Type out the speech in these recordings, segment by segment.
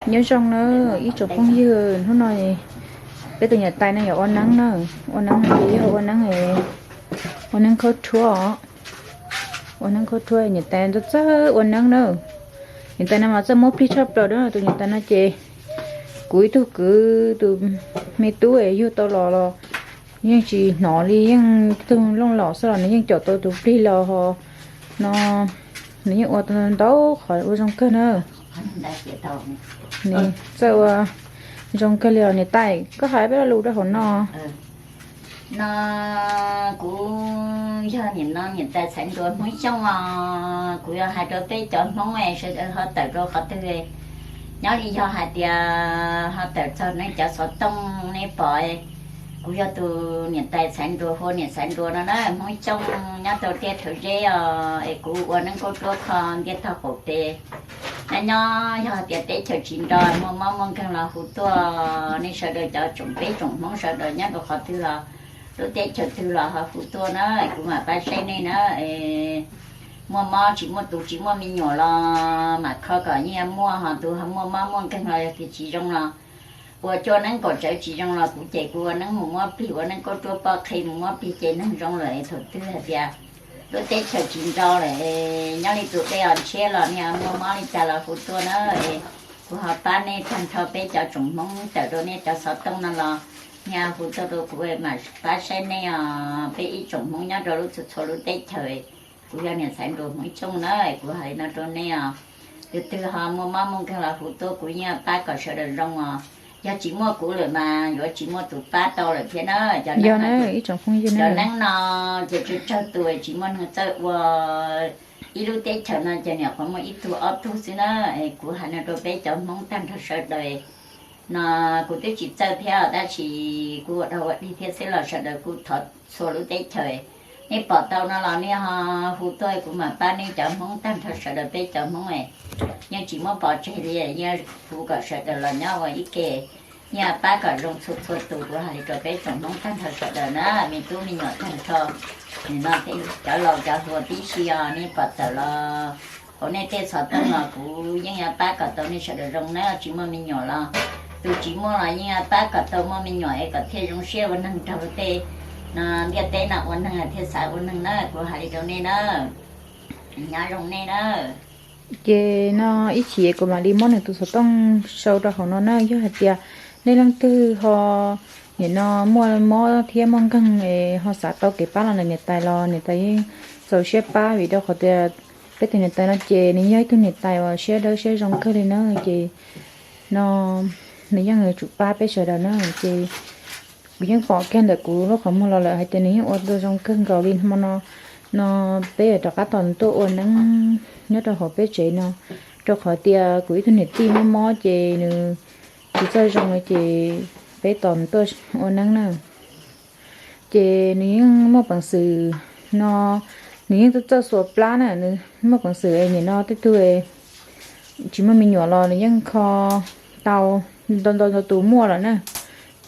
Nyob zoo na ib tsoom phooj ywg, hnub no peb tus niam tais no yuav ua neeb na, ua neeb no ces yog ua neeb, ua neeb khaub rhuab os, ua neeb khaub rhuab. Niam tais txawj txawj ua neeb na, niam tais no mas txawj muab plig tshaj plaws na. Tus niam tais no ces kuv ib tug kwv tus me tub yug tau los los yeej tsis hnov li, yeej tug looj laus xwb los nws yeej caum tau tus plig los ho no, nws yeej ua ntau qhov ua zoo kawg na. Nws txawj ua zoo kawg li os. Niam tais, koj hais peb lo lus rau hauv no. No kuv yog nim no niam tais Txhais Nruas Hmoob Xyooj os. Kuv yog hais rau peb cov Hmoob sawv daws ho tawm rau qhov twg, nyob li yog hais tias ho tawm txog nej cov xov tooj nej pom, kuv yog tus niam tais Txhais Nruas, hu ua niam Txhais Nruas no na, Hmoob Xyooj nyob rau tiaj Rhawv Zeb os. Es kuv ua neeb khaub rhuab kho ntiaj tog qaum pem. Nyob nyob yog hais tias teb chaws tsis nro muaj mob muaj nkeeg los hu tuaj, nej sawv daws cov tsoom peb tsoom Hmoob sawv daws nyob rau qhov twg los, lub teb chaws twg los ho hu tuaj na, kuv mam pab saib nej na. Muaj mob tsis muaj tus tsis muaj me nyuam los mam kho kom yeej muaj, ho tus ho muaj mob muaj nkeeg los yog tias tsis zoo los, ua cuaj neeb kaum tsawv tsis zoo los kuv ces kuv ua neeb mus muab plig, ua neeb khaub rhuab poj qhe mus muab plig ces neeg zoo lawm. Thaum twg hais tias lub teb chaws tsis nro lawm, nyob li tus dej os ntshiab los nej muaj mob li cas los hu tuaj na, kuv ho pab nej tag nrho. Peb cov tsoom Hmoob tawm rau nej cov xov tooj no los nej hu tuaj rau kuv mam pab saib nej os. Peb ib tsoom Hmoob nyob rau lub txhua txhua lub teb chaws, kuv yog niam Txhais Nruas Hmoob Xyooj na, kuv hais li no rau nej os. Tus twg ho muaj mob muaj nkeeg los hu tuaj kuv yeej pab kom sawv daws zoo os. Yog tsis muaj kuv lawm mas yuav tsis muaj tus pab tau lawm thiab na. Cov neeb no ces tsawg tsawg tus tsis muaj neeg txawj ua. Ib lub teb chaws no ces nyuam qhuav muaj ib tug ob tug xwb na. Kuv hais no rau peb cov Hmoob tag nrho sawv daws no, kuv twb tsis txawj thiab tab sis kuv ua dog ua dig thiab xwb los sawv daws kuj thov txhua lub teb chaws, nej pom tau no los nej ho hu tuaj kuv mam pab nej cov Hmoob tag nrho sawv daws. Peb cov Hmoob yeej tsis muab pov tseg li, yeej hu kom sawv daws los nyob ua ib ke, yeej pab kom zoo txhua txhua tus. Kuv hais li rau peb tsoom Hmoob tag nrho sawv daws na, me tub me nyuam tag nrho, nim no cov laus cov hluas tib si os, nej pom tawm los hauv nej tej xov tooj los kuv yeej yuav pab kom tau nej sawv daws zoo na. Tsis muaj me nyuam los, tus tsis muaj los yeej yuav pab kom tau muaj me nyuam es kom thiaj zoo siab ua neeg raug tej no, ntiaj teb no ua neeg thiaj xav ua neeg na. Kuv hais li rau nej na, nyob zoo nej na. Ces no ib chim kuv mam li muab nws tus xov tooj sau rau hauv no na. Yog hais tias nej leej twg ho nim no muaj mob thiab muaj nkeeg es ho xav tau kev pab los ntawm niam tais los niam tais yeej txaus siab pab, vim rau qhov tias peb tus niam tais no ces nws yog ib tug niam tais uas siab dawb siab zoo kawg li na. Ces no nws yeej yuav tsum pab peb sawv daws na. Ces kuv yeej pom kiag ntawm kuv lub qhov muag los lawm hais tias nws yeej ua tau zoo kawg nkaus li hmo no. No peb yuav rov qab tos nws tuaj ua neeb nyob rau hauv peb tsev no, rau qhov tias kuv ib tug niam tij muaj mob ces nws tsis txawj zoo li ces peb tos nws tuaj ua neeb na. Ces nws yeej muaj peev xwm no, nws yeej txawj xuas plab na, nws muaj peev xwm nim no tej tug tsis muaj me nyuam los nws yeej kho tau, ntau ntau tus muaj lawm na.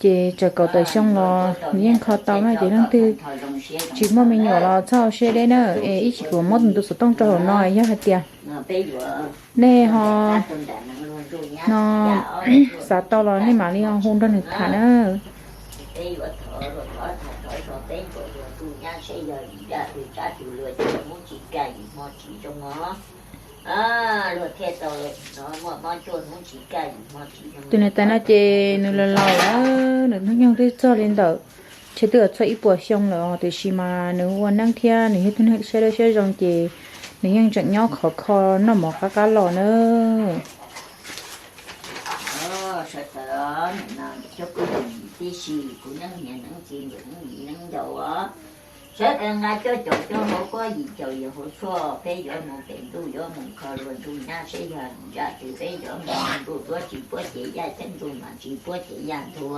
Ces txawm kaum tawm xyoo los nws yeej kho tau na. Ces leej twg tsis muaj me nyuam los txhob siab deb na. Es ib chim kuv muab nws tus xov tooj rau hauv no, yog hais tias nej ho no xav tau los nej mam li ho hu nrog nws tham na. Tus niam tais no ces nws laus laus lawm, nws hnub nyoog twb txog li ntawm, ntshe twb txog ib puas xyoo lawm os, tiam sis mas nws ua neeb thiab nws yog tus neeg siab dawb siab zoo ces nws yeej tseem nyob khov kho noj mov qab qab los na. Sawv daws, nim no cov phooj ywg tib si, kuv neeb niam neeb txiv, neeb yim neeb ncaus os, sawv daws nqa cuaj caum cuaj hauv kuab, yim caum yim hauv tshuaj, peb yuav mus pem ntuj, yuav mus kho luag ntsuj nyab seb yog zaj twg, peb yuav mus ntuj duab tsis puab ces yaj ceeb, ntuj mas tsis puab ces yaj ntug.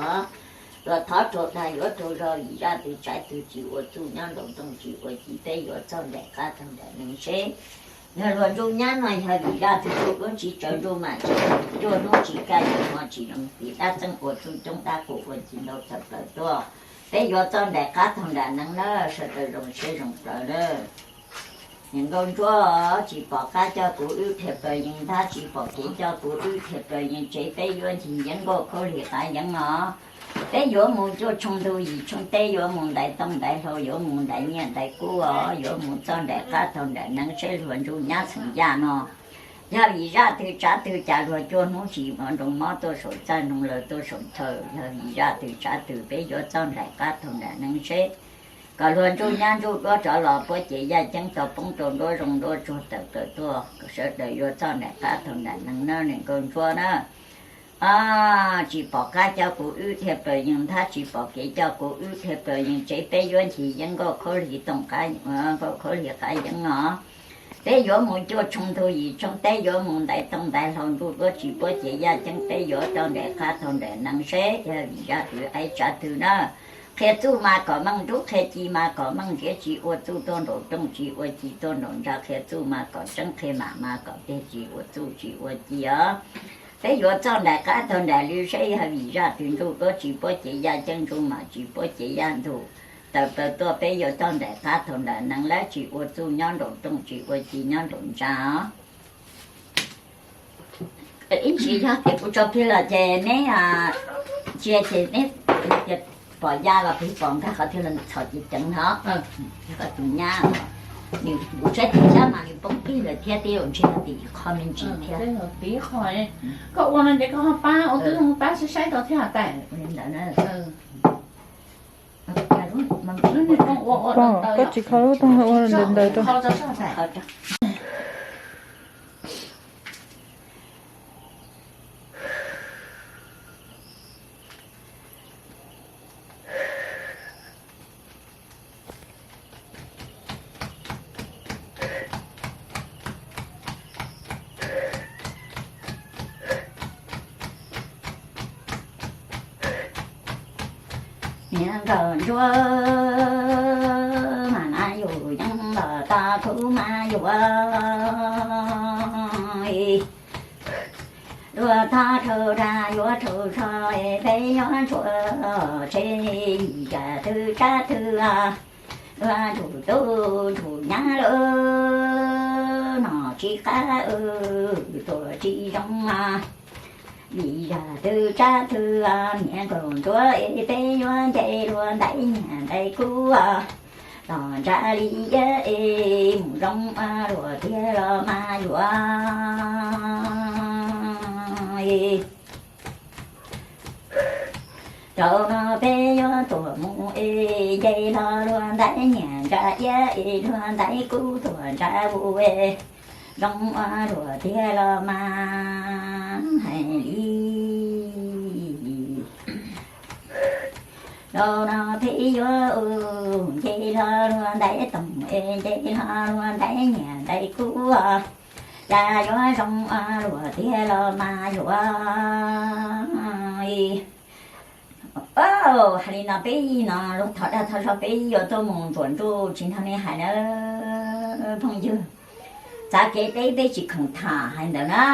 Luag thov raug dag yuav raug zog, vim zaj twg tsaiv twg tsis ua txuj, nyob nraum ntooj tsis ua ci, peb yuav txog nraim qab txog nraim nees seb yog luag ntsuj nyab no yog vim zaj twg, ntuj duab tsis tsaws, ntuj mas tsis tsaws, ntuj hnub tsis kaj, yim hmo tsis zoo, vim dab txeeb ua txuj coob, dab qus ua ci ntau tawm plaws tuaj. Peb yuav txog nraim qab txog nraim nees na, sawv daws zoo siab zoo plaws na. Niam nkauj ntsuab, tsis pom qab coj kuv wb dhia plaws yees nthab, tsis pom kev coj kuv wb dhia plaws yees tsev, peb yuav ncig yeeb nkauj khaub lig qav yeeb os. Peb yuav mus cuaj tshooj ntug yim tshooj teb, yuav mus ntais tooj ntais hlau, yuav mus ntais nyiaj ntais kub os, yuav mus txoj nraim qab thaum nraim nees seb luag ntsuj nyab txheem yaj no yog vim zaj twg tsav twg, cas luag cuaj hnub tsis hnov nroo mob tuaj saum txaj, nroo laws tuaj saum chaw, yog vim zaj twg tsav twg, peb yuav txoj nraim qab thaum nraim nees seb kom luag ntsuj nyab ntsuj duab rov los puab cev yaj ceeb tau poob rau nruab zoov nruab tsuag tawm plaws tuaj, kom sawv daws yuav txoj nraim qab thaum nraim nees na niam nkauj ntsuab na. Tsis pom qab coj kuv wb dhia plaws yees nthab, tsis pom kev coj kuv wb dhia plaws yees tsev, peb yuav ncig yeeb nkauj khaub lig tooj qab, nkauj khaub lig qav yeeb os. Peb yuav mus cuaj tshooj ntug yim tshooj teb, yuav mus ntais tooj ntais hlau, ntsuj duab tsis puab cev yaj ceeb, peb yuav txoj nraim qab thaum nraim nees seb yog vim zaj twg aib tsav twg na. Qhia txuj mas kom meej nrub, qhia ci mas kom meej ntsiav, tsis ua txuj tuaj nraum rooj, tsis ua ci tuaj nraum ntsa, qhia txuj mas kom tseeb, qhia mam mas kom tiag, tsis ua txuj tsis ua ci os. Peb yuav txoj nraim qab thaum nraim li seb yog vim zaj twg ntsuj duab tsis puab cev yaj ceeb, ntsuj mam tsis puab cev yaj ntug tawm plaws tuaj, peb yuav txoj nraim qab thaum nraim nees lawm, tsis ua txuj nyob nraum rooj, tsis ua ci nyob nraum ntsa os. Ib ntsis yog tias kuv tso kiag los ces neb ntsia ces neb pom ya los kuv pom nkag qhov twg los txhom ceev ceev no. Tus nyab, nws kuv saib tus nyab mas nws poob plig lawm thiab, tej zaum ntshe tim qho me ntsis thiab. Koj ua no ces koj ho pab ua twb pab saib saib tau thiab hais tias ntawd na. Koj tsis kho lub tooj ua ntawm ntawd rau. Niam nkauj ntsuab, mas na yus yeej los tau kuv mas yuav luag thab rhau dag yuav rhau so, peb yuav tshuav tsev yam twg tsab twg, luag ntsuj tub ntsuj nyab lawm, nom tsis qab tuag tsis zoo. Vim yam twg tsab twg, niam nkauj ntsuab, peb yuav nce luag ntais nyiaj ntais kub los ntsa li iab es mus zoo luag tiag los mas yuav. Rau no peb yuav tuaj mus es nce hlo luag ntais nyiaj ntsa iab es luag ntais kub tuaj ntsa vus es zoo luag tiag los mas hais li. Rau no peb yuav nce hlo luag ntais tooj es nce hlo luag ntais nyiaj ntais kub, cas yuav zoo luag tiag los mas yuav. Hais li no peb no luag thov dag thov zog peb yuav tuaj mus ntsuam ntuj tsis nrog nej hais na phooj ywg. Txav kev deb peb tsis khoom tham hais ntawd na.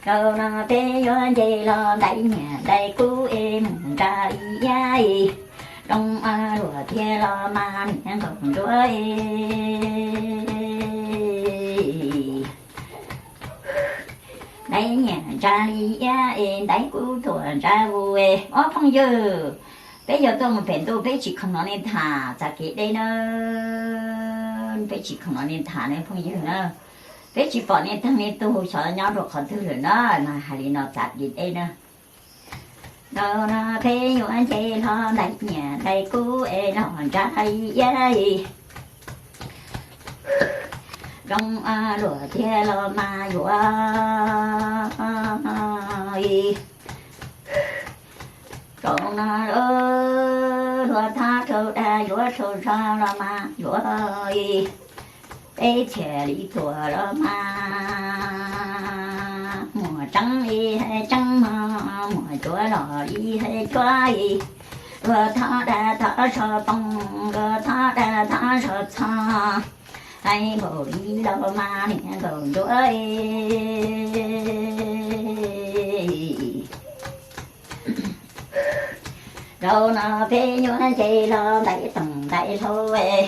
Rau no peb yuav nce los ntais nyiaj ntais kub es mus ntsa li iab es zoo luag tiag los mas niam nkauj ntsuab es ntais nyiaj ntsa li iab es ntais kub tuaj ntsa vus es. Ob phooj ywg, peb yuav tuaj mus pem ntuj peb tsis khoom hnov nej tham txav kev deb na. Peb tsis khoom hnov nej tham ne phooj ywg na. Peb tsis pom nej tag nej tug xyov nyob rau qhov twg lawm na, mas hais li no txav kev deb na. Rau no peb yuav nce hlo ntais nyiaj ntais kub es los ntsa li iab es zoo luag tiag los mas yuav. Rau no luag thab rau dag yuav rau zog los mas yuav. Peb thiaj li tuaj los mas muag tseeb li hais tseeb, muag cuav los li hais cuav. Luag thab dag thab zog poob, luag thab dag thab zog txog, hais npaum li los mas niam nkauj ntsuab es. Rau no peb yuav nce los ntais tooj ntais hlau es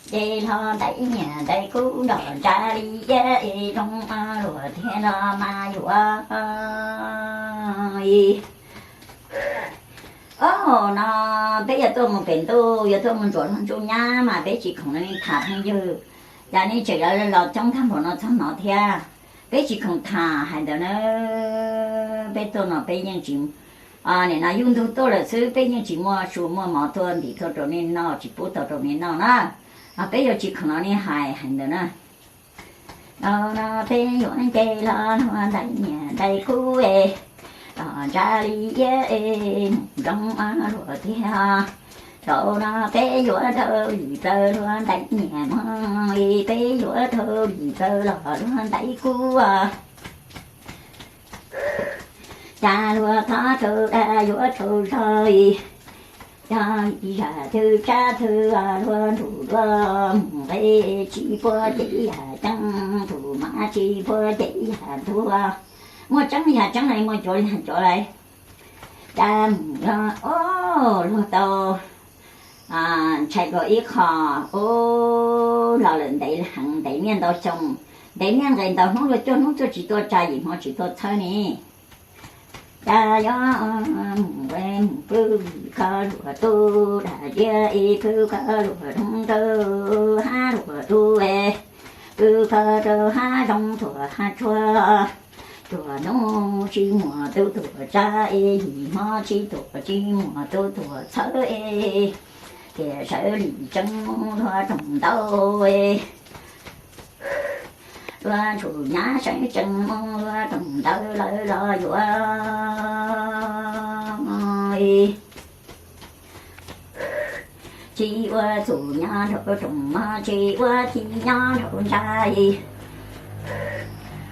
Ces hlo ntaiv nyiam ntaiv kub nrog ntsa li iab es zoo luag tiag no mas yuav. Au, no peb yuav tuaj mus pem ntuj, yuav tuaj mus ntsuam luag ntsuj nyab mas peb tsis khoom no li tham phooj ywg. Cas nej tseem los coob tag npaum no txog no thiab? Peb tsis khoom tham hais ntawd na. Peb tuaj no peb yeej tsis, nim no yug ntug tuaj lawm xwb, peb yeej tsis muaj su muaj mov tuaj ntim tuaj rau nej noj, tsis pub tau rau nej noj na. Peb yuav tsis khoom no nej hais hais ntawd na. Au, no peb yuav nce los luag ntaiv nyiam ntaiv kub es, los ntsa li iab es zoo luag tiag. Zaum no peb yuav dhau li plaws luag ntaiv nyiam mog, peb yuav dhau li plaws los luag ntaiv kub. Cas luag thov rau dag yuav rau zog, yog yam twg tsab twg luag nrug luag mus nqe, tsis puag ces yam ceeb, tus mas tsis puag ces yam ntuag. Muaj tseeb yam tseeb na, muaj cuav yam cuav lawm. Cas mus yog, o, luag tau ntshai dua ib qho, o, los lawm ntev heev, ntev niaj ntau xyoo, ntev niaj nqes ntau hnub, luag cuaj hnub tuaj tsis tuaj tsa, yim hmo tsis tuaj txhawb ne. Cas yuav mus mus pw kho luag tub dag ziab, ib pw kho luag rooj nraug hab luag tub, pw kho rau hab zoov tuag hab tsuag, cuaj hnub tsis muaj tub tuaj tsa, yim hmo tsis tuaj tsis muaj tub tuaj txhawb, tiam sawv li tseeb mus luag rooj ntaub. Luag ntsuj nyab sawv tsees mus luag rooj ntawd lawm los yuav. Tsis ua txuj nyob nraum rooj mog, tsis ua ci nyob nraum ntsa.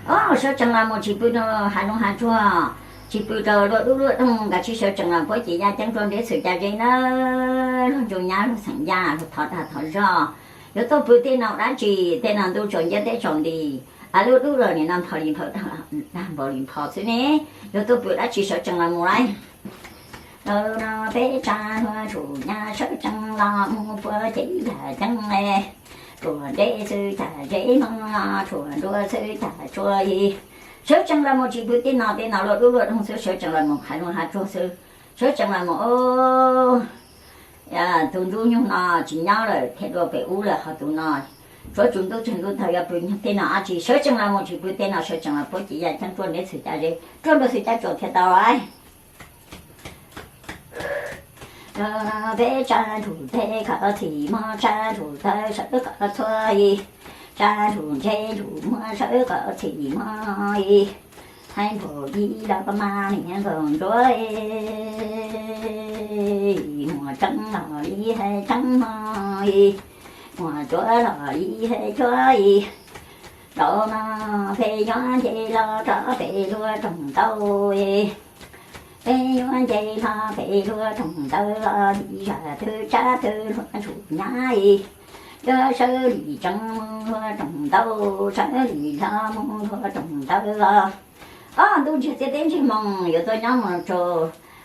Au, sawv tsees los mus tsis pw rau hav zoov hav tsuag, tsis pw rau luaj dub luaj doog, nkawd tsis sawv tsees los puab ces yaj ceeb rua nreb txhwm ca zeb na. Luag ntsuj nyab luag xeem yaj luag thov dag thov zog, yuav tuaj pw tej no dab tsi? Tej no ntuj tsaus nciab teb tsaus nti, a, luaj dub los nim no nphau li nphau, dag nphau li nphau xwb ne. Yuav tuaj pw dab tsi, sawv tsees los mus lauj. Thaum no peb tsa luag ntsuj nyab sawv tsees los mus puab ces yaj ceeb, rua nreb xwb ca zeb mog, rua nruab xwb ca tsua. Sawv tsees los mus tsis pw tej no, tej no luaj dub luaj doog xwb, sawv tsees los mus hav zoov hav tsuag xwb. Sawv tsees los mus, tus ntuj nyug no tsis nyob lawm, thiaj dua pem ub lawm, ho tus no tsuav tsum ntuj tseg ntuj thaum yuav pw tej no dab tsi? Sawv tsees los mus tsis pw tej no, sawv tsees los puab ces yaj ceeb rua nreb xwm ca zeb, rua nruab xwm ca tsua thiaj tau lauj. Peb tsa ntsuj teb khov txhim mog, tsa ntsuj tawv sawv khov txhua, tsa ntsuj ntse ntsuj muag sawv khov txhim mog. Hais npaum li los mas niam nkaum nruab, muag tseeb los li hais tseeb mog, muag cuav los li hais cuav. Zaum no peb yuav nce los rau pem luag rooj ntaub, peb yuav nce los pem luag rooj ntaub los li zaj twg tsab twg luag ntsuj nyab, yuav sawv li tsees mus luag rooj ntaub, sawv li los mus luag rooj ntaub los. Ob, ntuj ntsiag txiaj teb ntsiag moos, yuav tuaj nyob mus rau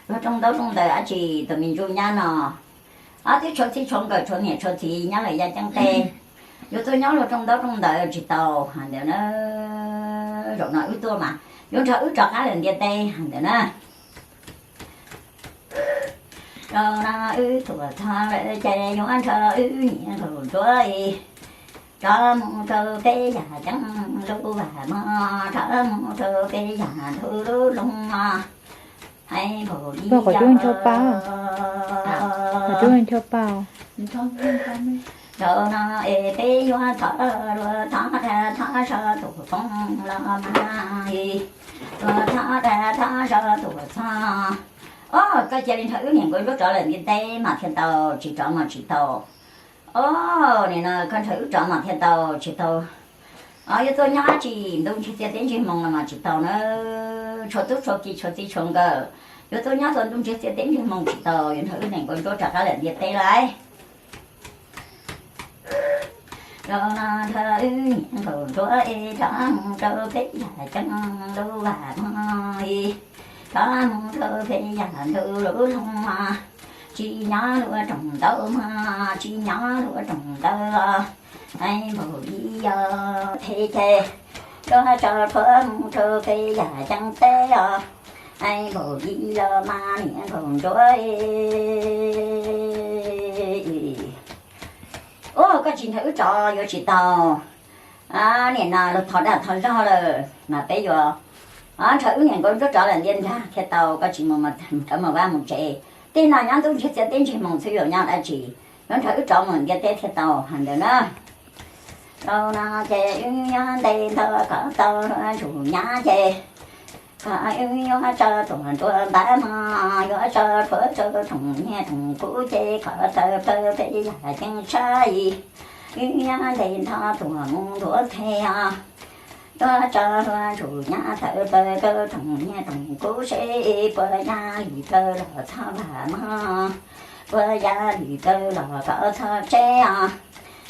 luag rooj ntaub rooj ntawd dab tsi? Tus me ntsuj nyab no, ob, twb tshuav txij tshuav nkawm tshuav niam tshuav txiv nyob lawm yaj ceeb teb, yuav tuaj nyob luag rooj ntaub rooj ntawd tsis tau hais ntawd na. Zaum no wb tuaj mas yuav nrog wb rov qab lawm ntiaj teb hais ntawd na. Zaum no wb tuaj txog lawm ces yuav nrog wb niam nkaum nruab, rov mus rau peb yaj ceeb lub vaj mog, rov mus rau peb yaj ntug lub loog mog. Hais npaum li qhov cub ncho pa, qhov cub ncho pa. Zaum no es peb yuav thov luag thov dag thov zog tuam foom los mas, luag thov dag thov zog tuam txog. Ob, koj cia li nrog wb niam nkauj nruab rov lawm ntiaj teb mas thiaj tau, tsis rov mas tsis tau. Ob, nim no koj nrog wb rov mas thiaj tau, tsis tau. Ob, yuav tuaj nyob dab tsi ntuj ntsiag txiaj teb ntsiag moos no mas tsis tau na. Tshuav tub tshuav ki tshuav txij tshuav nkawm, yuav tuaj nyob tau ntuj ntsiag txiaj teb ntsiag moos tsis tau, yuav nrog wb niam nkauj nruab rov qab lawm ntiaj teb lauj. Zaum no nrog wb niam nkauj nruab es rov mus rau peb yaj ceeb lub vaj mog, rov mus rau peb yaj ntug lub loog mog. Tsis nyob luag rooj ntau mog, tsis nyob luag rooj ntau, npaum li yog the ces, tuaj tso plhuav mus rau peb yam ceeb teb os, npaum li los mas niam nkaum ncuav. Ua koj tsis nrhawv wb tsov yuav tsis tau. Niam no luag thov dag thov zog lawm mas peb yuav nrhawv wb niam nkaum ncuav tsov lawm ntiaj ntag thiaj tau, koj tsis mus rov mus vaj mus tsev. Tej no nyob ntuj ntsiag txiag teb ntsiag moos xwb yuav nyob dab tsi, yuav nrhawv wb tsov mus ntiaj teb thiaj tau hais ntawd na. Rau no ces wb nyob nte nto kom tau luag ntsuj nyab ces, kom wb yuav tso tuam nruab npab mog, yuav tso plhuav rau rooj nyiaj rooj kub ces kom tawm plaws peb yam ceeb tsab. Wb nyob nte nto tuam mus nruab teg os, yuav tso luag ntsuj nyab tawm plaws rau rooj nyiaj rooj kub seb puas ya li plaws los txhob vam mog, puas ya li plaws los kom txhob tseb os,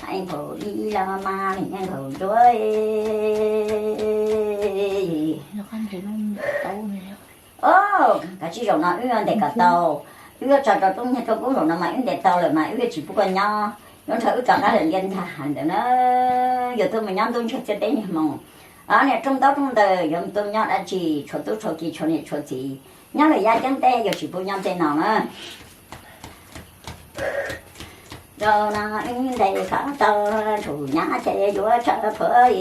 npaum li los mas niam nkaum ncuav. Kav tsij zaum no wb yuav ntes kom tau, wb yuav tso rau rooj nyiaj rooj kub zaum no mas wb ntes tau lawm mas wb yuav tsis pub koj nyob, yuav nrhawv wb rov qab lawm ntiaj ntag hais ntawd na. Yuav tuaj mus nyob ntuj ntsiag txiag teb ntsiag moos, niam rooj ntaub rooj ntawd yuav tuaj nyob dab tsi, tshuav tub tshuav ki tshuav niam tshuav txiv, nyob lawm yaj ceeb teb yuav tsis pub nyob tej no na. Rau no wb ntes kom tau ntsuj nyab ces yuav tso plhuav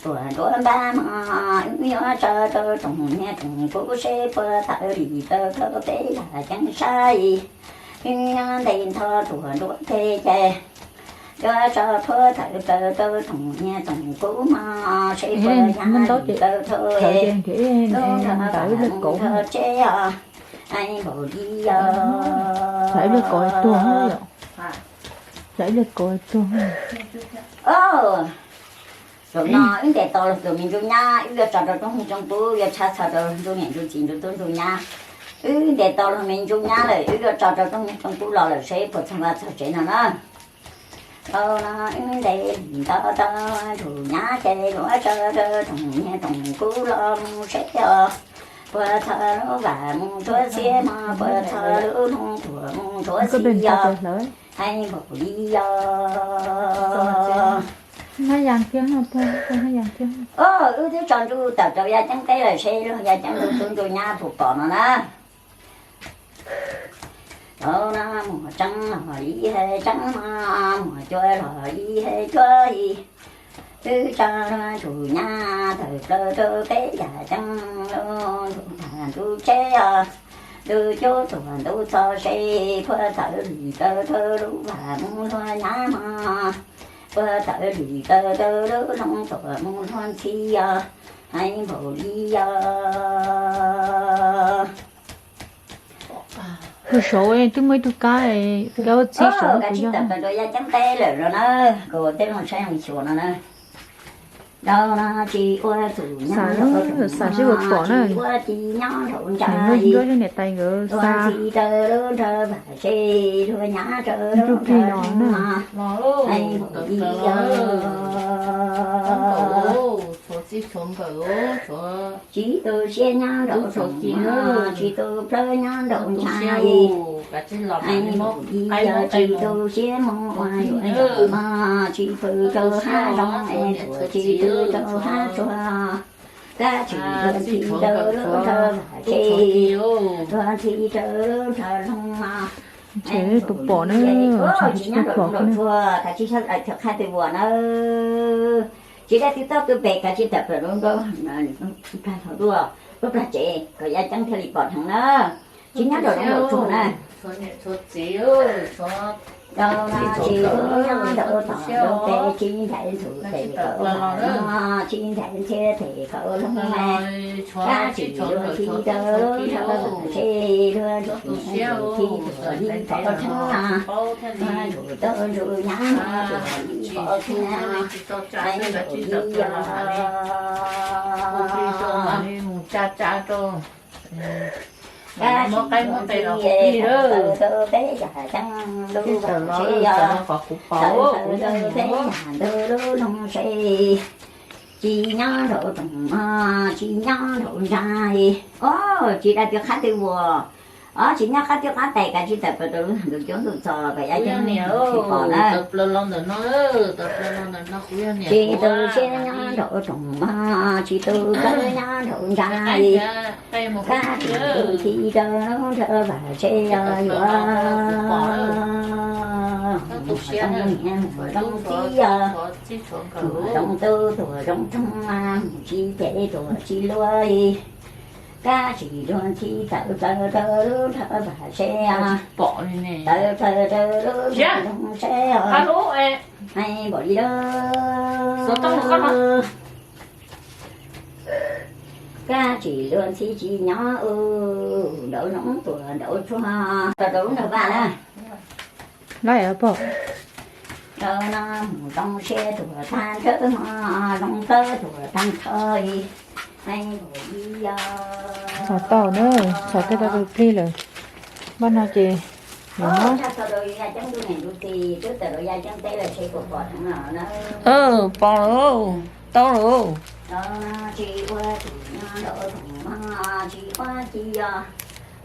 tuam nruab npab mog, wb yuav tso rau rooj nyiaj rooj kub seb puas tawm li plaws rau peb yam ceeb tsab. Wb nyob nte nto tuam nruab teg ces, yuav tso plhuav tawm plaws rau rooj nyiaj rooj kub mog seb puas ya li plaws rau lub nrog mus nrog tseb os, npaum li yog Zaum no wb ntes tau luag tus me ntsuj nyab, wb yuav tso rau rooj nyiaj rooj kub, yuav tshab txog rau ntsuj niam ntsuj txiv ntsuj tub ntsuj nyab. Wb ntes tau luag me ntsuj nyab lawm, wb yuav tso rau rooj nyiaj rooj kub los lawm seb puas txog vaj txog tsev no na. Rau no wb ntes li ntawd tau ntsuj nyab ces yuav tso rau rooj nyiaj rooj kub los mus seb os, puas txog lub vam mus rhuav xiab mog, puas txog lub hnub tuam mus rhuav xim yog, npaum li yog. Wb twb tso ntsuj tawm rau yaj ceeb teb lawm seb luag yaj ceeb ntsuj tub ntsuj nyab puas pom no na. Rau no muaj tseeb los li hais tseeb mog, muaj cua los li hais cua li. Wb tso luag ntsuj nyab tawm plaws rau peb yam ceeb, lub ntuj tag ntuj tseb os, ntuj cub tuam ntuj txog seb puas tawm li plaws rau lub vam mus luag nyab mog, puas tawm li plaws rau lub hnub tuam mus luag ntxhi os, npaum li yog. Kuv saud twb muaj ib tug kab, kab ua txhib saud. Kav tsij tawm plaws rau yaj ceeb teb lawm no na, kuv tej zoo saib zoo xyuas no na. Rau no tsis ua txuj nyab nraum, tsis ua ci nyob nraum ntsa, niam tais nkawd xa ntxhi rau lub nrog vam tse, luag nyab rau lub nrog no, npaum li yog. Tsis tu siab nyob nraum tsoom mog, tsis tu plawv nyob nraum ntsa, npaum li yog. Tsis tu siab mus ua yuam yog mog, tsis pw rau hab zoo es tuam tsis pw rau hab tsuag. Kab tsis tuag ntxhi rau lub nrog vam tse, tuag ntxhi rau lub nrog loog mog. Ntshe tus pom na, tsis nyob nraum loog nraum tsuag, kav tsij sab daim thawv qhaib twg vuas na. Tsis dab twg toj twg pem, kav tsij tawm plaws rau plag hauv duaj, lub plag tsev kom yaj ceeb thiaj li pom dheev na. Tsis nyob nraum loog nraum tsuag na. Rau no tsis tu nyob nraum tom nraum pem, tsis ncaim ntxhw tes kaum vam no, tsis ncaim ntxhia tes kaum loog na. Kab tsis tuag ntxhi rau lub nrog vam tse, luag ntsuj niam ntsuj txiv tuag li pom dheev no. Ntsuj tau ntsuj nyab no tuag li pom dheev no. Npaum li yog. Kab tsis tuag ntxhi rau peb yam ceeb, lub vam tse yog tawm plaws rau peb yam ntawd lub loog se. Tsis nyob nraum tsoom mog, tsis nyob nraum ntsa. Os, tsis dab twg qhaib twg vuas, Os, tsis nyob qab twb qab tes, kav tsij tawm plaws rau lub ntuj coob ntuj txog kom yaj ceeb tsis pom na. Tsis tu siab nyob nraum rooj mog, tsis tu kawb nyob nraum ntsa li. Kab tsis tu txhij rau lub nra vam tsev os yuav. Zoo niam mus zoo txiv os, mus zoo tub tuam zoo roog, mus tsis ces tuam tsis luaj li. Kab tsis tu txhij tawm plaws rau lub nra vam tsev os, tawm plaws rau lub nra rooj tsev os. Heev npaum li lawm. Kab tsis tu txhij tsis nyob u, nraum zoov tuam nraum tsuag, rau lub nra vaj na. Lawm pog. Rau no mus zoo siab tuam tag nrho mog, zoo tawb tuam tag nrho li. Heev npaum li os. Txhos tau na, txhos tej tau tus plig lawm. Npaj no ces yuav muab. Txog rau yaj ceeb ntuj niam ntuj txiv, twb tawm rau yaj ceeb teb lawm, seb puas pom heev no na. Pom lawm, tau lawm. Tsis ua tus nyob nraum rooj mog, tsis ua ci os.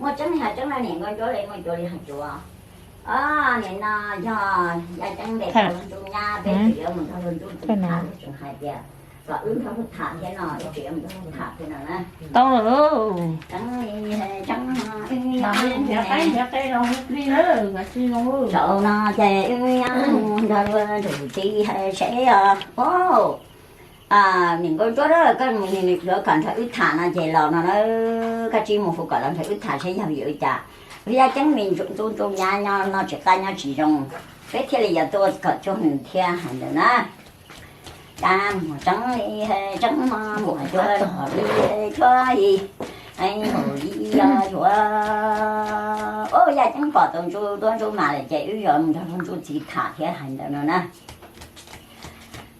Muaj tseeb li hais tseeb na, niam nkauj ntsuab li muaj cuav li hais cuav. Os, nim no yog yaj ceeb ntes tau luag ntsuj nyab, peb tseem yuav mus nrog luag ntsuj txiv tham, tseem hais tias kom wb nrog luag tham thiab no, wb tseem yuav mus nrog luag tham thiab no na. Tau lawm. Tseeb li tseeb, wb nyob zaum no ces wb nyob mus nrog luag ntsuj txiv hais seb os. Niam nkauj ntsuab, koj mus nws yuav kom nrog wb tham no ces los no na, koj cia mus hu kom los nrog wb tham seb yog vim li cas. Vim yaj ceeb me ntsuj ntsuj nyab nyob noj tsis qab nyob tsis zoo, peb thiaj li yuav tuaj kom cuag nws thiab hais ntawd na. Cas muag tseeb li tseeb mog, muag cuag los li cuag li, heev npaum li os yuav. Os, yaj ceeb pom tau ntsuj duab ntsuj mas lawm ces wb yuav mus nrog luag ntsuj txiv tham thiab hais ntawd no na.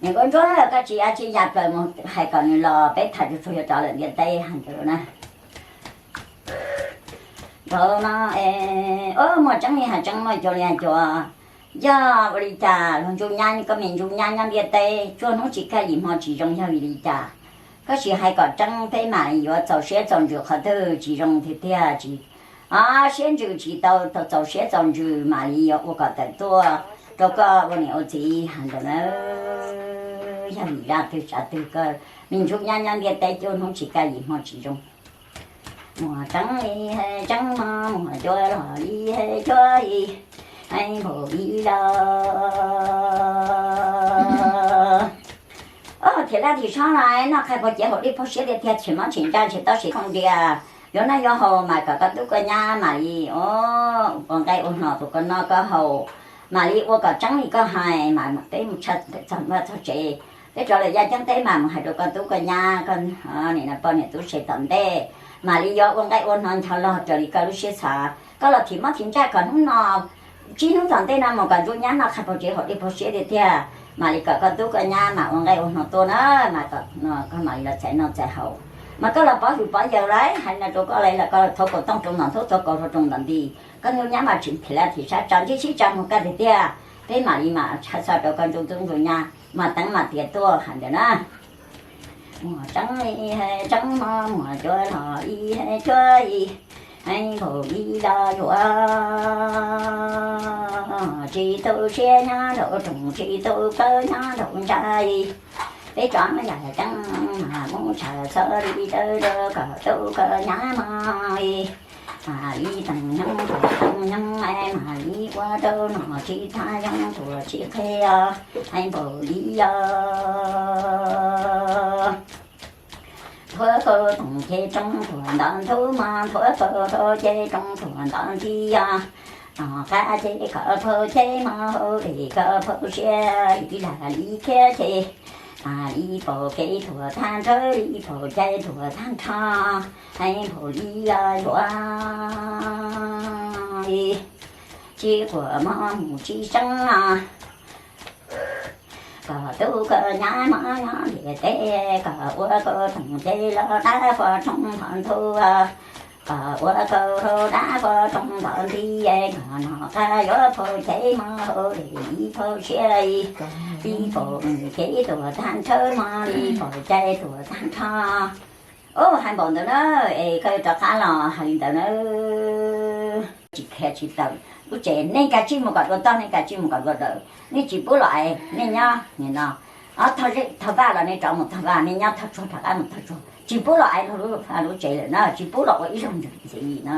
Niam nkauj ntsuab, koj tsis dab tsi ya plaws mus hais kom nws los, peb tham tsuag tsuag yuav rov lawm ntiaj teb hais ntawd na. Thaum no es, os, muaj tseeb li hais tseeb muaj cuav li hais cuav. Yog ua li cas luag ntsuj nyab, koj me ntsuj nyab nyob ntiaj teb cuaj hnub tsis kaj yim hmo tsis zoo yog vim li cas? Koj sim hais kom tseeb peb mam li yuav txaus siab txaus ntsws qhov twg tsis zoo tiag tiag tsis, o, siab ntsws tsis tau, txaus siab txaus ntsws mam li yuav ua kom tawm tuaj rau koj ua niam ua txiv hais ntawd na. Yog vim zaj twg tsav twg koj me ntsuj nyab nyob ntiaj teb cuaj hnub tsis kaj yim hmo tsis zoo. Muag tseeb li tseeb mog, muag cuag los li cuag li, heev npaum li los. Os, thiam laj tim sob no noj qhaib pov cev haum dej pov siab tiag tiag, tsis mob tsis ntsaj tsis tau siv khoom dias, yuav noj yuav haus mas kom koj tub koj nyab mam li ua nqaij ua hno rau koj noj koj haus, mam li ua kom tseeb li koj hais mas peb mus txog vaj txog tsev, peb rov lawm yaj ceeb teb mas mus hais rau koj tub koj nyab, koj niam poj niam tub se tom ntej, mam li yuav ua nqaij ua hno ncho log raws li koj lub siab xav. Koj los thim mob thim ntsaj kom hnub no, tsib hnub tom ntej no mus kom ntsuj nyab noj qhaib pov cev haum dej pov siab tiag tiag, mam li kom koj tub koj nyab mam ua nqaij ua hno tuaj na, mas koj mam li los txais noj txais haus. Mas koj los pov hwm pov yawm lawm, hais no rau koj lawm los koj thov kaus tooj rau ntawm ntub, thov kaus rau ntawm nti, koj ntsuj nyab mas tsis thim laj thim sab tso ntsib sib tso mus koj tiag tiag, peb mam li mam tshaj xo rau koj ntsuj tub ntsuj nyab mas teev mas tiav tuaj hais ntawd na. Muag tseeb li tseeb mog, muag cuag los li cuag li, heev npaum li los yuav. Tsis tu siab nyob nraum rooj, tsis tu kawb nyob nraum ntsa li. Peb tso yam ceeb mas muab tshaj xo li dawb rau kom tub koj nyab mog li. Mam li teem nyoog teem nyoog, mam li ua rau nom tsis thaj yoog tuam tsis qhia, heev npaum li os. Thuav kaus toom ces roob tuam ntov ntub mog, thuav kaus rau ces roob tuam ntov nti os. Tom qab ces kom phauj ces mog, hauv dej kom phauj siab, ib lam li thiab ces mam li paum kev tuam tag nrho, li paum cai tuam tag nrho, heev npaum li os yuav. Tsis quaj mog mus tsis seeb os. Kom tub koj nyab mog nyob ntiaj teb, kom ua kaus toom ces los dab qhua roob nto ntu, kom ua kaus rau dab qhua roob nto nti, kom nom qab yuav phauj ces mog, hauv dej li phauj siab, li paum kev tuam tag nrho mog, li paum cai tuam tag nrho. Ub, hais npaum ntawd na, es koj yuav rov qab los hais li ntawd na. tsis khiav tsis tawm lub tsev. Nej kav tsij mus kom dua toj, nej kav tsij mus kom dua dawm, nej tsis pub los es nej nyob nim no. Ob, thov vaj los nej rov mus thov vaj, nej nyob thov tsuag rov qab mus thov tsuag, tsis pub los es lub, lub tsev lawm na, tsis pub los ua ib zaug ntxiv na.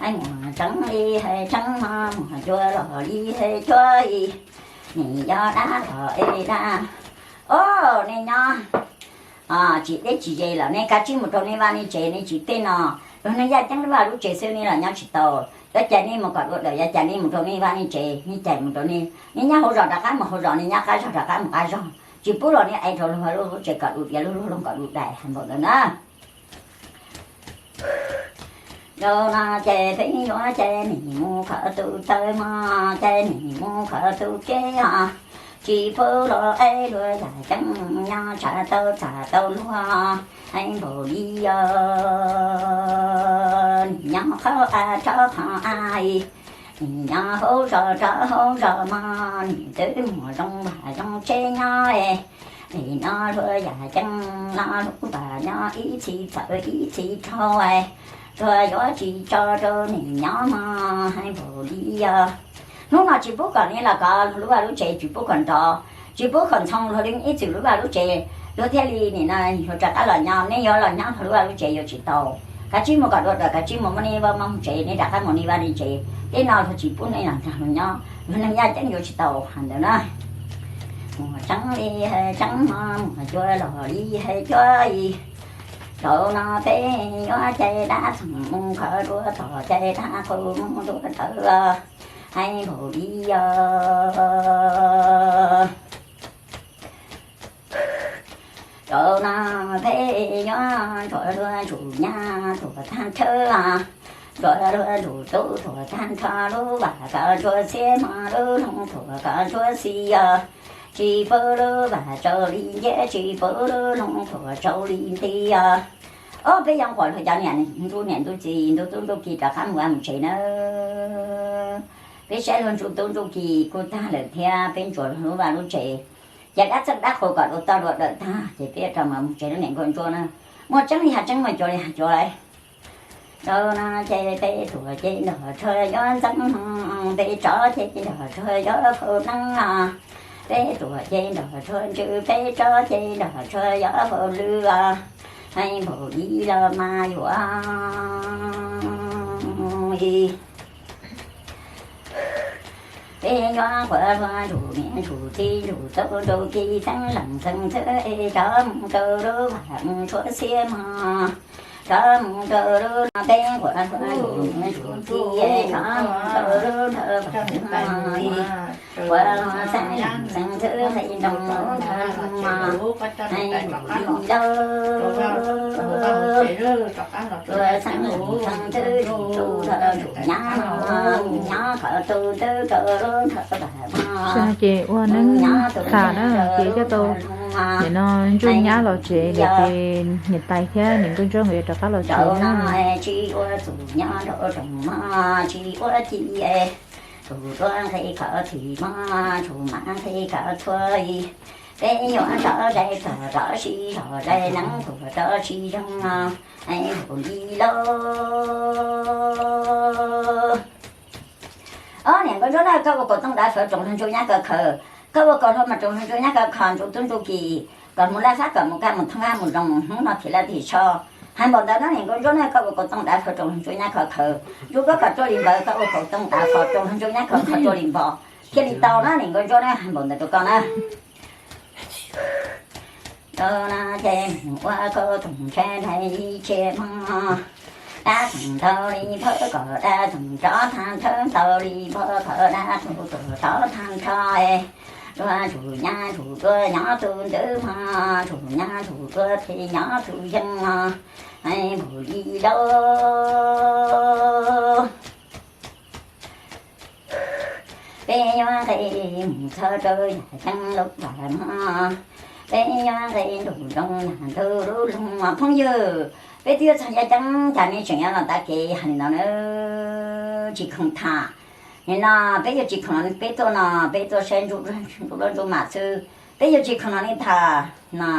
Mus tseeb li hais tseeb, mus cua los li hais cua, nim yog dab los es dab. Ob, nej nyob tsis deb tsis ze los nej kav tsij mus rau nej vaj nej tsev, nej tsis tej no. Luag neeg yaj ceeb lub vaj lub tsev xwb nej los nyob tsis tau. Yuav cas nej mus kom dua dawm, yuav cas nej mus rau nej vaj nej tsev, nej cas mus rau nej, nej nyob hauv zos rov qab mus hauv zos, nej nyob qab zog rov qab mus qab zog, tsis pub los nej es rau luag lub tsev kom du diav, luag lub loog kom du dais, hais npaum ntawd na. Zaum no ces peb yuav ces nim mus khaws tus taw mog, ces nim mus khaws tus keb os. Tsis pub los es luag yam ceeb nyob tshav tau txaj tau luag, hais npaum li os. Nim nyob qhov av rov qhov av, nim nyob hauv zos rov hauv zos mog, nim twb muaj zoo vaj zoo tsev nyob. Nim no luag yam ceeb no lub vaj nyob ib txhis txawv ib txhis rau, luag yuav tsis tso rau nim nyob mog, hais npaum li os. Hnub no tsis pub kom nej los kov lub vaj lub tsev, tsis pub kom nrov, tsis pub kom ntxhoo luag li ib txwm lub vaj lub tsev, luag thiaj li nim no yuav rov qab los nyob. Nej yuav los nyob luag lub vaj lub tsev yuav tsis tau. Kav tsij mus kom dua dawm, kav tsij mus muab nej vaj muab tsev, nej rov qab mus nej vaj nej tsev. Tej no luag tsis pub nej los nrog luag nyob, luag neeg yaj ceeb yuav tsis tau, hais ntawd na. Mus tseeb li hais tseeb, mus cua los li hais cua. Zaum no peb yuav ces dab txeem mus khaws dua tom ces dab qus mus dua rawv, hais npaum li os. Zaum no peb yuav ntsuag luag ntsuj nyab tuam tag nrho, ntsuag luag ntsuj tub tuam tag nrho, lub vaj kom ntsuag xiab mog, lub loog tuam kom ntsuag xis os. Tsis pub lub vaj tsaus li nciab, tsis pub lub loog tuam tsaus li nti os. Ob, peb yuav nquam luag cov niam ntsuj niam ntsuj txiv ntsuj tub ntsuj ki rov qab mus vaj mus tsev na. Peb saib luag ntsuj tub ntsuj ki kuj tag lawm thiab, peb ntsuag luag lub vaj lub tsev, ces dab txeej dab qus kom dua toj dua dawm tag ces peb yuav rov mus tsev lub niam nkauj ntsuab na. Muaj tseeb li hais tseeb, muaj cuav li hais cuav lauj. Zaum no ces peb tuam ces nrog tshuaj yuav ntxeev, peb tsov ces nrog tshuaj yuav faus neeb os. Peb tuam ces nrog tshuaj ntsws, peb tsov ces nrog tshuaj yuav faus lw os. Hais npaum li los mas yuav Peb yuav nquas luag ntsuj niam ntsuj txiv ntsuj tub ntsuj ki xeeb leej xeeb ntxwv es rov mus rau lub vaj mus tshuav xiab mog. Rov mus rau lub no peb nquas luag ntsuj niam ntsuj txiv es rov mus rau lub nrab vaj no. Nquas luag xeeb leej xeeb ntxwv nqe nroo lub nrab vaj no. Hais npaum li lauj. Luag xeeb leej xeeb ntxwv ntsuj tus ntsuj nyab no, nyob kom tus ntxwv rau lub nrab vaj no. Ces ua neeb tas na ces coj tau nim no ntsuj nyab los tsev lawm ces niam tais thiab niam nkauj ntsuab nkawd yuav rov qab los tsev na. Tsis ua txuj nyob nraum zoov mog, tsis ua ci es tus tuaj nqe khov thim mog, tus mam nqe khov txhua. Peb yuav rov zais txog rov sib zog zais neeb tuag rov sib zoo no, hais npaum li lauj. Ob, niam nkauj ntsuab na, koj ua kaus tooj dav fawv roos luag ntsuj nyab khaws khaws, koj ua kaus hlau mas roos luag ntsuj nyab khaws khaws, ntsuj tub ntsuj ki kom mus laj fab, kom mus kaj mus thoob, kaj mus zoo, hnub no thim laj thim tsho. Hais npaum ntawd na niam nkauj ntsuab na, koj ua kaus tooj dav fawv roos luag ntsuj nyab khaws khaws, ntsuj koj kom ruaj li npawg, koj ua kaus tooj dav fawv roos luag ntsuj nyab khaws khaws ruaj li npawg, thiaj li tau na niam nkauj ntsuab na, hais npaum ntawd rau koj na. Rau no ces mus ua kaus tooj ntshai ntshai li tshia mog. Dab txeem ntau li npawg kom dab txeem rov tag nrho, ntau li npawg kom dab qus tuag rov tag nrho. Luag ntsuj nyab ntsuj tuaj nyob tus ntxwv mog, ntsuj nyab ntsuj tuaj phem nyob tus yeeb mog, hais npaum li lauj. Peb yuav nqe mus txog rau yam ceeb lub vaj mog, peb yuav nqe nrug nroo yam ntug lub loog mog phooj ywg. Peb twb yuav txog yam ceeb cas nej tseem yuav los tav kev hais li no na, tsis khoom tham. Nim no peb yuav tsis khoom los peb tuaj no, peb tuaj saib ntsuj duab ntsuj mam xwb, peb yuav tsis khoom los nej tham no.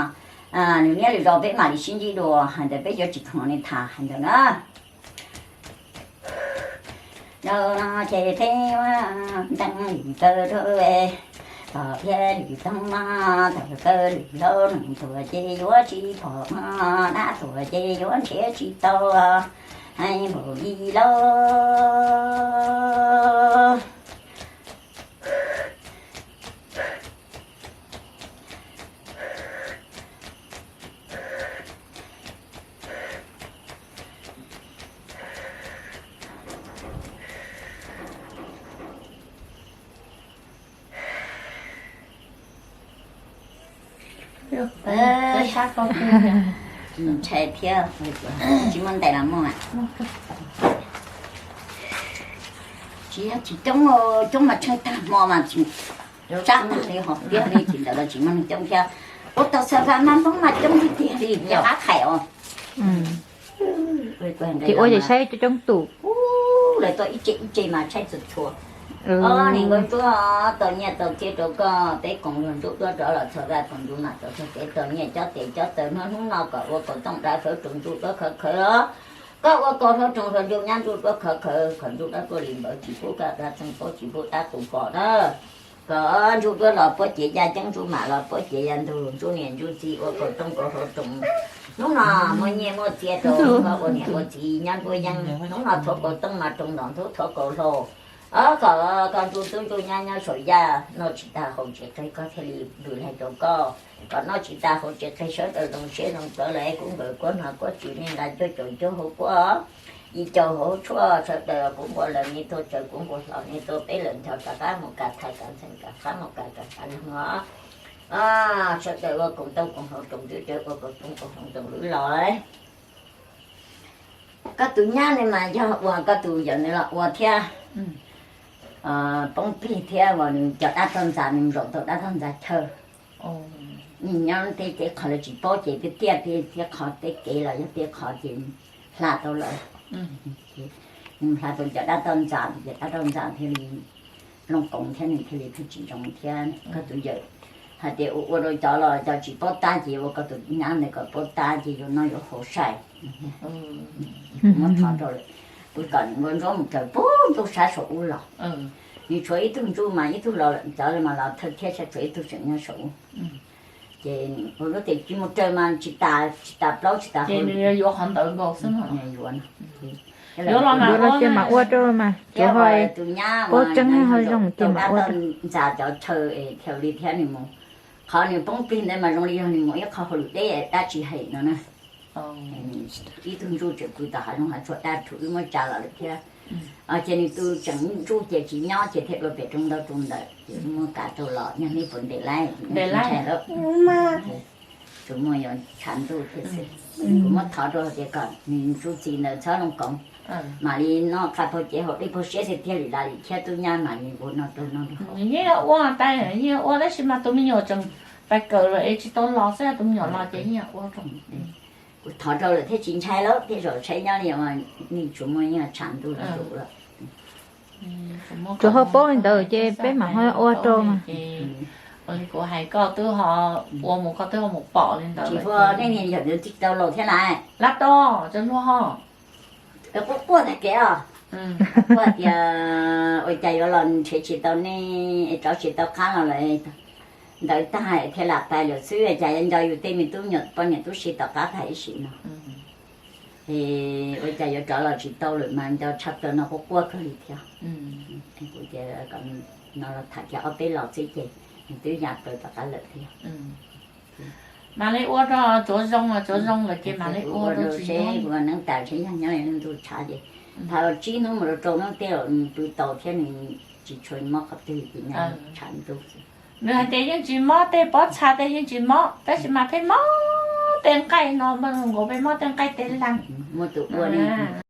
Nws niaj lwm zaus peb mam li sib ntsib dua, hais ntawd peb yuav tsis khoom los nej tham hais ntawd na. Zaum no ces peb yuav ntees lwm kaw rau, pom thiab lwm toog no, thaum kaw lwm zaub neeg tuaj ces yuav tsis pom no, dab tuaj ces yuav nrhiav tsis tau, hais npaum li lauj. Ntshai thiab, tsis muaj ntais los muaj. Tsis, tsis coob, coob mas tsheej tag hmo mas sab tag li hos tiag li, tsis ntawd los tsis muaj neeg coob thiab. Ua tau xa va mab hmoob mas coob tiag tiag li, yog qab qhaim os. Ces ua ces saib coob coob tus. Lawv tau ib ce ib ce mas saib txhua txhua. Ob niam nkauj ntsuab, tau nyiaj tau txiaj rau koj, peb koom luag ntsuj duab rov los txog vaj txog ntug mas tau txog kev tau nyiaj, cob tes cob taw hnub hnub no kom ua kaus tooj dab sawv tsoom ntsuj duab khawv khawv os. Koj ua kaus hluav tsoom hluas nraug nyab ntsuj duab khawv khawv, kom ntsuj duab tuaj li npawv tsis pub kab dab txeeg paub tsis pub dab qus pom na. Kom ntsuj duab los puab cev ya ceeb, ntsuj mam los puab cev ya ntug, ntsuj niam ntsuj txiv ua kaus tooj kaus hluav tsoom. Hnub no muaj nyiaj muaj txiaj rau koj ua niam ua txiv nyab npuab yeeb, hnub no thov kaus tooj mas rau ntom ntug thov kaus hlau. Kom koj ntsuj tub ntsuj nyab nyob saum yaj noj tsis tas haus tsis qeg koj thiaj li vwm laig rau koj. Kom noj tsis tas haus tsis qeg sawv daws zoo siab zoo plawv lawm, kub nkawm kuab hno kuab tsw, nej nqa cuaj caum cuaj hauv kuab, yim caum hauv tshuaj, sawv daws kuv nquas lawm nej tuaj, tsaws kuv nquas hlo nej tuaj, peb lawm nthos rov qab mus kav thaiv kav ntxeeg, rov qab mus kav rov qab los. Sawv daws ua koom tooj koom hlau roos, twb ua koom tooj koom hlau roos lwm los. Koj tus nyab ne mas yog ua, koj tus yawm ne los ua thiab. Poob plig thiab uas nws cov dab toj ntxas, nws zaum tau dab toj ntxas chaw. Nws nyob tej tej qhov lawv tsis paub ces tiaj tiaj thiab, qhov tej kev los yog tej qhov ces hla tau lawm. Nws hla tau cov dab toj ntxas, ces dab toj ntxas thiaj li looj koov thiab, nws thiaj li pheej tsis zoo thiab. Koj tus yawm hais tias ua ua rau cov los cov tsis paub tab ces ua koj tus nyab ntawd kom paub tab ces yuav noj yuav haus sai. Kuv muab thov rau lawm, kuv kom nws ua ntsuab mus raws puag ntuj sab saum ub los. Nws tshuav ib tug ntsuj mas ib tug los, cov mas los thawj thiab, tshuav ib tug tseem nyob saum ub. Ces ua lub tias tsis mus raws mas tsis tas, tsis tas plaub tsis tas hauv. Yuav los ces mam ua rau mas, thiab tus nyab ho zoo ces mam ua rau. Ntxas cov chaw thiaj li thiab nws mus. Qhov nws poob plig ntawd mas zoo li yog nws mus ib qho hauj lwm deb dab tsi heev no na. Ib tug ntsuj tseem pw tom hav zoov hav tsuag, dab rhuv wb muab tsa los lawm thiab. Ces nws tus tseem ntsuj ces tsis nyob ces thiaj dua pem roob ntaub roob ntawd ces muab kav rau los, yog nej puas ntes laib, ntes laib. Tsuas muaj yuav tshav ntuj thiab xwb. Kuv muab thov rau tias kom nws ntsuj txiv ntawd txhob looj koov, mam li noj qab pag cev haus dej pag siab xwb thiaj li la li thiab tub nyab mam li ua noj rau noj rau. Yeej ua, yeej ua tab sis mas tus me nyuam tseem pais kawm lawm es tsis tau los xwb, tus me nyuam los ces yeej ua rau. Kuv thov rau lawm thiaj tsis ntshai lawm, thiaj zaum saib nyob li nej tsuas muaj yeej tshav ntuj los rau lawm. Tsuas ho paub li ntawd ces peb mam ho ua rau mas. Kuv hais koj twb ho ua mus, koj twb ho mus pom li ntawd. Tsis ua nej niag yawm ntawd tsis tau laus thiab na. Lab toj tsav luag ho. Quaj quaj tag kev os. Quaj tias ua cas yuav los nrhiav tsis tau nej, rov tsis tau qab los lawm. Ntawd tag thiaj lam pais lawm xwb, cas yuav nco yus tej me tub nyuam poj niam tub si tom qab tag ib sim no. Es ua cas yuav rov los tsis tau lawm mas nco tshaj plaws no, quaj quaj kawg li thiab. Kuv tias kom no los tham kiag ob peb los xwb ces nws twb ya plaws tom qab lawm thiab. Mam li ua rau tsuav zoo, tsuav zoo lawm ces mam li ua rau seb, ua neeb tas seb yog nyob li ntuj tshav ces thaum tsib hnub mus rau rau hnub tej los nws pw tau thiab, nws tsis tshua mob qhov twg ces nyob tshav ntuj. Nws hais tias yeej tsis mob, tej pob txha tej yeej tsis mob, tab sis mas pheej mob tej nqaij no, nkaus pheej mob tej nqaij tej leeg. Muaj tus ua li